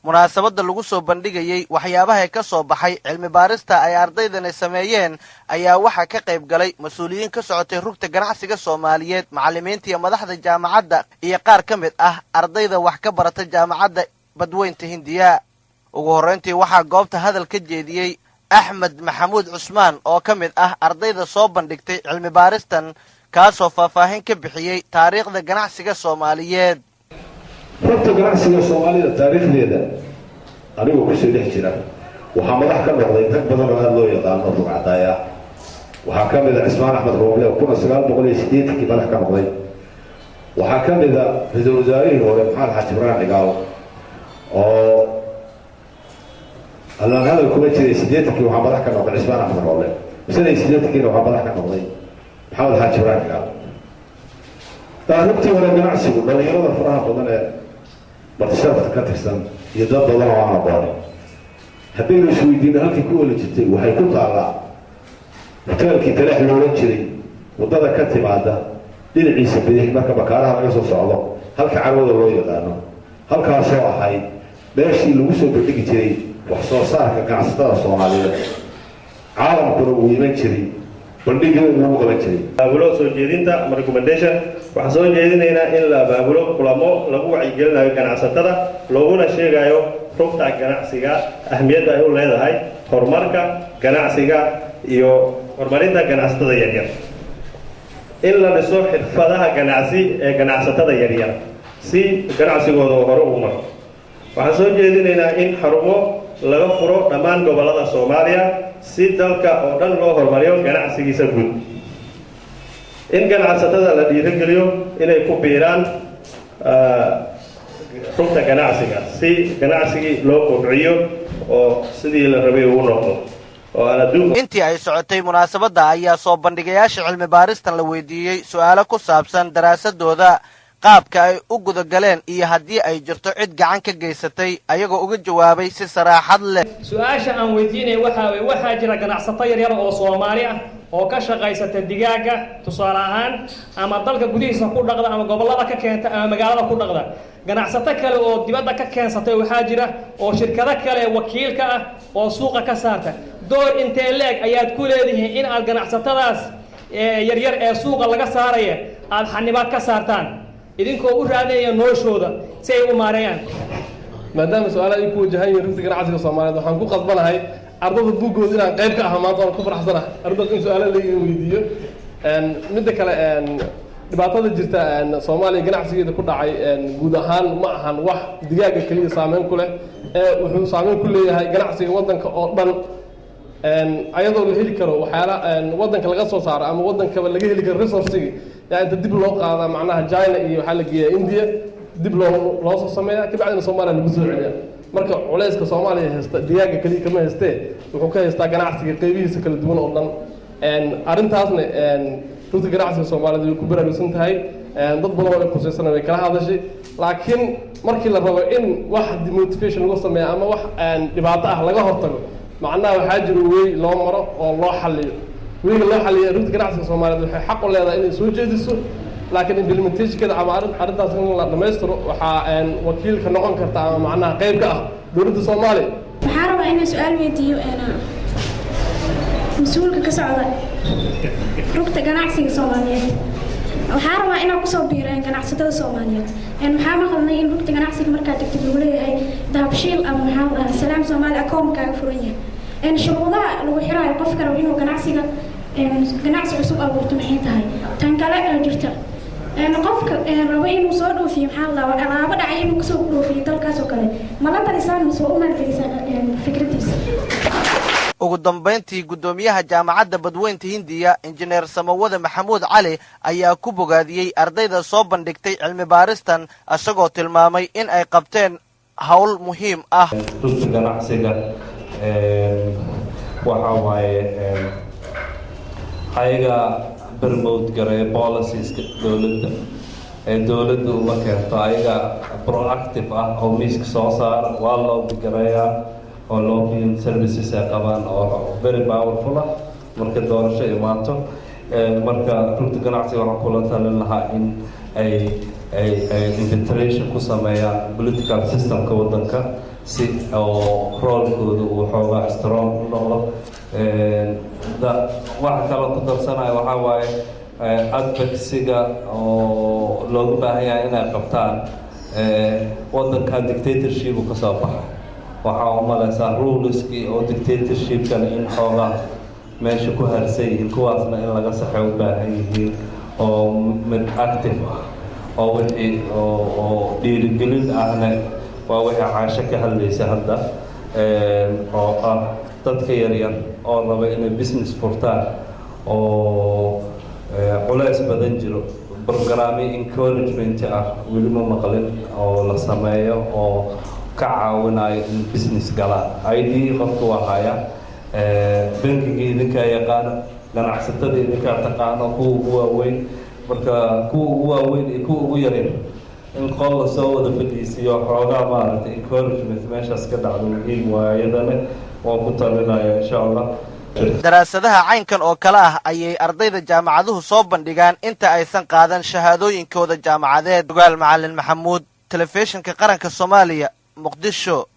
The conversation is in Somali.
Munaasabadda lagu soo bandhigayey waxyaabaha ka soo baxay cilmi baarista ay ardaydani sameeyeen ayaa waxaa ka qayb galay mas-uuliyiin ka socotay Rugta Ganacsiga Soomaaliyeed, macallimiinta iyo madaxda jaamacadda, iyo qaar ka mid ah ardayda wax ka barata Jaamacadda Badweynta Hindiya. Ugu horrayntii waxaa goobta hadal ka jeediyey Axmed Maxamuud Cusmaan oo ka mid ah ardayda soo bandhigtay cilmi baaristan, kaasoo faahfaahin ka bixiyey taariikhda ganacsiga Soomaaliyeed. Rugta Ganacsiga Soomaalida taariikhdeeda anigoo kusoo dhex jira, waxaa madax ka noqday rag badan oo aada loo yaqaano rugcadaaya. Waxaa ka mid a Cismaan Axmed Rooble oo 1980-kii madax ka noqday. Waxaa ka mid a ra-iisul wasaarihii hore Maxamed Xaaji Ibraahim Cigaal oo allaan hadal kuma jiray. 80-kii waxaa madax ka noqday Cismaan Axmed Rooble, 85-kiina waxaa madax ka noqday Maxamed Xaaji Ibraahim Cigaal. Rugtii hore ganacsigu, dhalinyarada faraha badan ee martisharafta ka tirsan iyo dad badan oo aan aqoonin, haddaynu isweydiino halkii ku oli jirtay, waxay ku taallaa hoteelkii Taleex loolan jiray, waddada ka timaada dhinaciisa bidix marka Bakaaraha laga soo socdo, halka Carwada loo yaqaano, halkaasoo ahayd meeshii lagu soo bandhigi jiray wax soo saarka ganacsatada Soomaaliyeed, caalamkuna uu iman jiray, bandhigyada lagu qaban jiray. Abaabulo soo jeedinta ama recommendation: waxaan soo jeedinaynaa in la abaabulo kulamo lagu wacyigelinayo ganacsatada, looguna sheegayo rugta ganacsiga ahmiyadda ay u leedahay horumarka ganacsiga iyo horumarinta ganacsatada yaryar, in la dhiso xirfadaha ganacsi ee ganacsatada yaryar si ganacsigooda uu hore ugu maro. Waxaan soo jeedinaynaa in xarumo laga furo dhammaan gobollada Soomaaliya si dalka oo dhan loo horumariyo ganacsigiisa guud, in ganacsatada la dhiirogeliyo inay ku biiraan rugta ganacsiga si ganacsigii loo kobciyo oo sidii la rabay uu noqdo oo aan adduunka. Intii ay socotay munaasabadda ayaa soo bandhigayaasha cilmi baaristan la weydiiyey su'aalo ku saabsan daraasadooda, qaabka ay u gudagaleen iyo haddii ay jirto cid gacan ka geysatay, ayagoo uga jawaabay si saraaxad leh. Su-aasha aan weydiinaya waxaa weye: waxaa jira ganacsato yaryar oo Soomaali ah oo ka shaqaysata digaagga, tusaale ahaan, ama dalka gudihiisa ku dhaqda ama gobollada ka keenta ama magaalada ku dhaqda. Ganacsato kale oo dibadda ka keensatay waxaa jira oo shirkado kale wakiilka ah oo suuqa ka saarta. Door intee leeg ayaad ku leedihiin in aad ganacsatadaas yaryar ee suuqa laga saaraya aada xanibaad ka saartaan, idinkoo u raadinaya noloshooda si ay u maareeyaan? Maadaama su-aalaha ay ku wajahan yihiin Rugta Ganacsiga Soomaaliyeed, waxaan ku qasbanahay ardada buuggooda inaan qayb ka aha maanta. Waan ku faraxsanahay ardadaas in su-aala laga weydiiyo. Midda kale, dhibaatada jirta Soomaaliya ganacsigeeda ku dhacay guud ahaan ma ahan wax digaaga keliya saameyn ku leh, ee wuxuu saameyn ku leeyahay ganacsiga waddanka oo dhan. Ayadoo la heli karo waxyaala waddanka laga soo saaro ama waddankaba laga heli karo resource-igi, yaa inta dib loo qaadaa, macnaha China iyo waxaa la geeyaa India, dib loo soo sameeya, kabacdina Soomaaliya lagu soo celiya. Marka culayska Soomaaliya haysta digaaga keliya kama haystee, wuxuu ka haystaa ganacsiga qeybihiisa kala duwan oo dhan. Arrintaasna Rugta Ganacsiga Soomaaliyeed way ku baraarugsan tahay, dad badan oo ay khuseysana way kala hadashay. Laakiin markii la rabo in wax demotivation lagu sameeyo ama wax dhibaato ah laga hortago, macnaha waxaa jiro wey loo maro oo loo xaliyo. Weyga loo xaliyo, Rugta Ganacsiga Soomaaliyeed waxay xaq u leedahay inay soo jeediso, laakiin implementation-keeda ama arrintaas in la dhammaystiro waxaa wakiilka noqon karta ama macnaha qayb ka ah dowladda Soomaaliya. Waxaa rabaa inaan su-aal weydiiyo mas-uulka ka socda Rugta Ganacsiga Soomaaliyeed. Waxaa rabaa inaan kusoo biiro ganacsatada Soomaaliyeed. Waxaa maqalnay in Rugta Ganacsiga markaa tagtid lagu leeyahay Dahabshiil ama maxaa la dhahaa Salaam Soomaali akoonkaaga furan yahay. Shuruudaha lagu xiraayo qofka rabo inuu ganacsiga ganacsi cusub abuurto maxay tahay? Tan kale oo jirta, qofka rabo inuu soo dhoofiyo, maxaa la dhahaa, alaabo dhacay inuu kasoo dhoofiyo dalkaas oo kale, ma la talisaan mise waa u maalgelisaan fikradiisa? Ugu dambayntii, guddoomiyaha Jaamacadda Badweynta Hindiya, Injineer Samawade Maxamuud Cali, ayaa ku bogaadiyey ardayda soo bandhigtay cilmi baaristan, isagoo tilmaamay in ay qabteen howl muhiim ah. Rugta Ganacsiga waxa waaye ayaga promote gareeya policies-ka dowladda ee dowladda uma keento. Ayaga proactive ah oo miiska soo saara, waa lobby gareeyaa oo lobbying services ay qabaan oo very powerful ah marka doorasho imaato. Marka Rugta Ganacsiga waxaan kula talin lahaa in ay ay infiltration ku sameeyaan political systemka waddanka, si oo roolkooda uu xoogaa strong u noqdo. Waxa kaloo ku darsanaya waxaa waaye advocacy-ga oo looga baahan yahay inay qabtaan. Waddankan dictatorship uu ka soo baxa, waxaa u malaysaa ruleskii oo dictatorshipkana in xoogaa meesha ku harsan yihiin, kuwaasna in laga saxay u baahan yihiin, oo mid active ah oo wixii oo dhiirigelin ahna waa wixii Caasho ka hadlaysa hadda, oo ah dadka yaryar oo raba inay business furtaan oo culays badan jiro. Programyo encouragement ah weli ma maqlin oo la sameeyo oo ka caawinayo in business galaan. ID qofka waa haya, bangigii idinkaa yaqaano, ganacsatada idinkaa taqaano, kuwa ugu waaweyn. Marka kuwa ugu waaweyn iyo kuwa ugu yaryar in qol lasoo wada fadhiisiiyo, xoogaa maaragtay encouragement meeshaas ka dhacdo muhiim waaye. Iyadana waan ku talinaya, insha Allah. Daraasadaha caynkan oo kale ah ayay ardayda jaamacaduhu soo bandhigaan inta aysan qaadan shahaadooyinkooda jaamacadeed. Ogaal Macalin Maxamuud, Telefishinka Qaranka Soomaaliya, Muqdisho.